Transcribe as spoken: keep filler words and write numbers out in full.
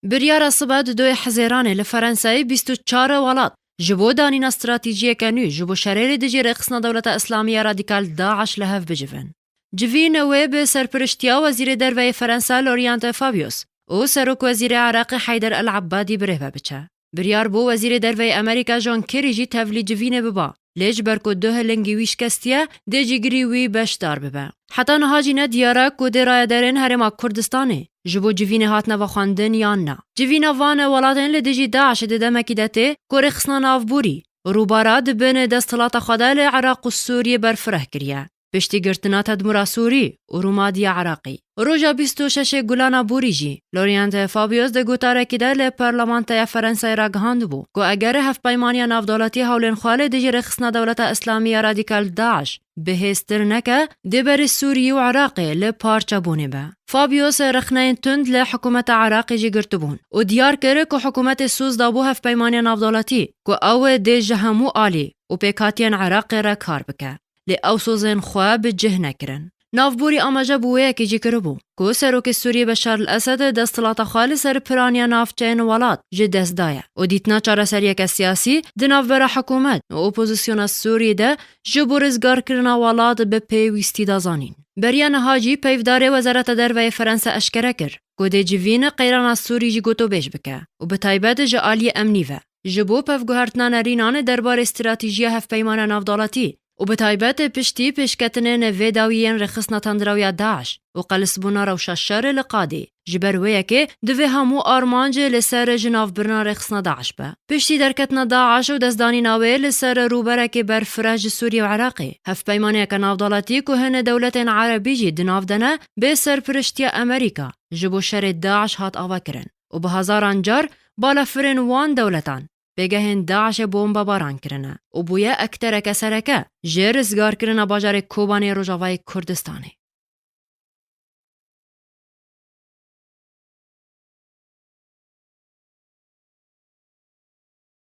Biryara sibe di doyê Hizêranê li Ferenseyê bîst û çar welat ji bo danîna stratejiyeke nû ji bo şerê li dijî rêxistina Dewleta Îslamî ya Radîkal DAIŞ li hev bicivin. Civîn wê bi serpiriştiya Wezîrê Derve yê Ferensa Laurent Fabius û Serokwezîrê Iraqê Heyder El Ebadî bi rê ve biçe. Biryar bû Wezîrê Derve yê Amerîka John Kerry jî tevlî civînê biba, lê ji ber ku duh lingî wî şikestiye, dê jî girî wî beşdar bibe. Heta niha jî ne diyar e ku dê rayedarên Herêma Kurdistanê ji bo civînê hatine vexwendin yan na. Civîna van welatên li dijî DAIŞê di demekî de tê ku rêxistina navborî rûbara di bin desthilata xwe de li Iraq û Sûriyê berfireh kiriye. Piştî girtina Tedmûra Sûrî û Rûmadiya Iraqî. Roja bîst û şeş Gulana Borî jî, Laurent Fabius di gotarekî de li Parlamentoya Ferenseyê ragihandibû ku eger Hevpeymaniya Navdewletî hewlên xwe li dijî rêxistina Dewleta Îslamî ya Radîkal DAIŞ bihêztir neke, dê berê Sûriyê û Iraqê li parçebûnê be. Fabius rexneyên tund li hikûmeta Iraqê jî girtibûn û diyar kir ku hikûmetê soz dabû Hevpeymaniya Navdewletî ku ew dê ji hemû alî û pêkhatiyên Iraqê re kar bike. Lê ew sozên xwe bi cih nekirin. Navborî amaje bi wê yekê jî kiribû ku Serokê Sûriyê Beşar El Esed desthilata xwe li ser piraniya navçeyên welat ji dest daye û dîtina çareseriyeke siyasî di navbera hikûmet û opozisyona Sûriyê de ji bo rizgarkirina welat bi pêwîstî da zanîn. Beriya niha jî peyvdarê Wezareta Derve yê Ferense eşkere kir ku dê civîn qeyrana Sûrî jî gotobêj bike û bi taybet ji aliyê emnî ve ji bo pevguhertina nerînan derbarê stratejiya Hevpeymana Navdewletî û bi taybet piştî pêşketinên vê dawiyên rêxistina tendrew ya DAIŞ û qelisbûna rewşa şer li qadê. Ji ber wê yekê divê hemû armanc li ser jinavbirina rêxistina DAIŞ be. Piştî derketina DAIŞ û destdanîna wê li ser rûberekê berfireh ji Sûriyê û Iraqê, hevpeymaniyeke navdewletî ku hin dewletên erebî jî di nav de ne, bê serpiriştiya Amerîka ji bo şerê DAIŞ hat avakirin û bi hezaran car balafirên wan dewletan pêgehên DAIŞê bombebaran kirine û bûye ektereke sereke ji rizgarkirina bajarê Kobanê Rojavayê Kurdistanê.